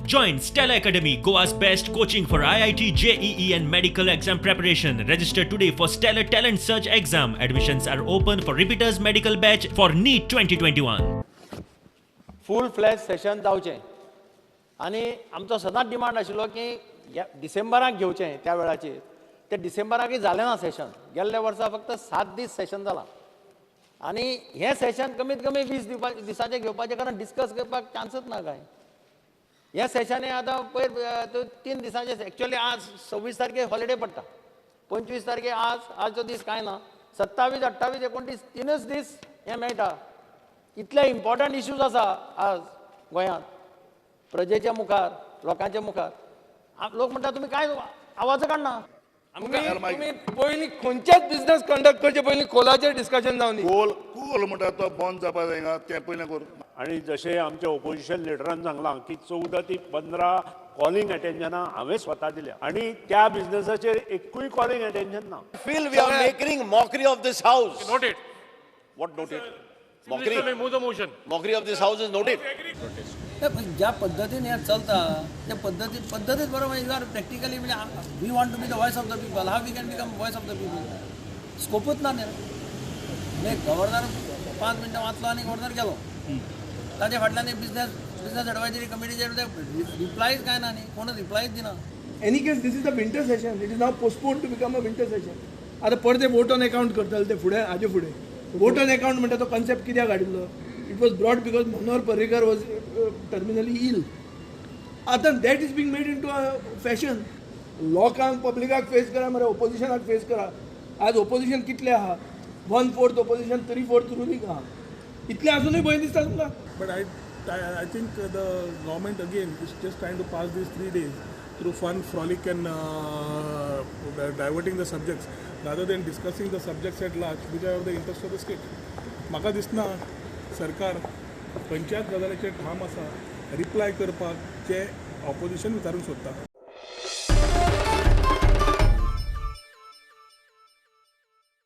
Join Stellar Academy, Goa's best coaching for IIT, JEE, and medical exam preparation. Register today for Stellar Talent Search exam. Admissions are open for repeaters medical batch for NEET 2021. Full fledge session जावचें आनी आमचो सदांच demand आशिल्लो की ह्या डिसेंबराक घेवचें. त्या वेळाचेर ते डिसेंबराकय जालें ना सेशन. गेल्ल्या वर्सा फक्त 7 दीस सेशन जालां आनी हें सेशन कमीत कमी 20 दिवपा दिसाचें घेवपाचें, कारण डिस्कस करपाक चान्सच ना कांय. हें सेशन हें आतां पयर 3 दिसाचें. एक्चुअली आज 26 तारखेर हॉलिडे पडटा, 25 तारखेर आज आजचो दीस कांय ना. 27, 28, 29, तिनूच दीस हें मेळटा. इतले इम्पॉर्टंट इश्यूज आसा आज गोंयांत प्रजेच्या मुखार, लोकांच्या मुखार. लोक म्हणटा, तुमी कांय आवाज काडना. तुमी पयलीं खंयचेच बिझनेस कंडक्ट करचे पयलीं कोलाचेर डिस्कशन जावनी. कोल कोल म्हणटा तो बंद जावपा जायना, तें पयलें कर. आणि जशें आमच्या ओपोजिशन लिडरान सांगलां की 14 ती 15 कॉलिंग अटेन्शनां हांवें स्वता दिल्या आणि त्या बिझनेसाचेर एकूय कॉलिंग अटेन्शन ना. Feel we are making mockery of this house. Noted. What noted? Mockery. Minister may move the motion. Mockery of this house is noted. नाही, पण ज्या पद्धतीने हे चलता त्या पद्धतीत बरोबर you are practically, म्हणजे we want to be the voice of the people. How we can become voice of the people? स्कोपूच ना न्ही. म्हणजे गव्हर्नर 5 मिनटां वाचलो आनी गव्हर्नर गेलो. ताच्या फाटल्यान बिझनेस एडवायजरी कमिटीचेर रिप्लायच कांय ना न्ही, कोणूच रिप्लायच दिना. Any case, this is the winter session. It is now postpone to become a winter session. आतां परते वोट ऑन अकाउंट करतले ते फुडें. हाजे फुडें वोट ऑन अकाउंट म्हणटा तो कॉन्सेप्ट कित्याक हाडिल्लो? It was brought because Manohar Parrikar was terminally ill. आतां that is being made into a fashion. लोकांक, पब्लिकाक फेस करा मरे, ओपोजिशनाक फेस करा. आज ओपोजिशन कितले आहा? One fourth opposition, three fourth ruling आहा. इतलें आजुनूय भंय दिसता तुमकां? But I think the government again is just trying to pass these 3 days through fun, frolic, and diverting the subjects rather than discussing the subjects at large, which are of the interest of the state. म्हाका दिसना सरकार खंयच्याच गजालीचेर ठाम आसा reply करपाक जे opposition विचारूंक सोदता.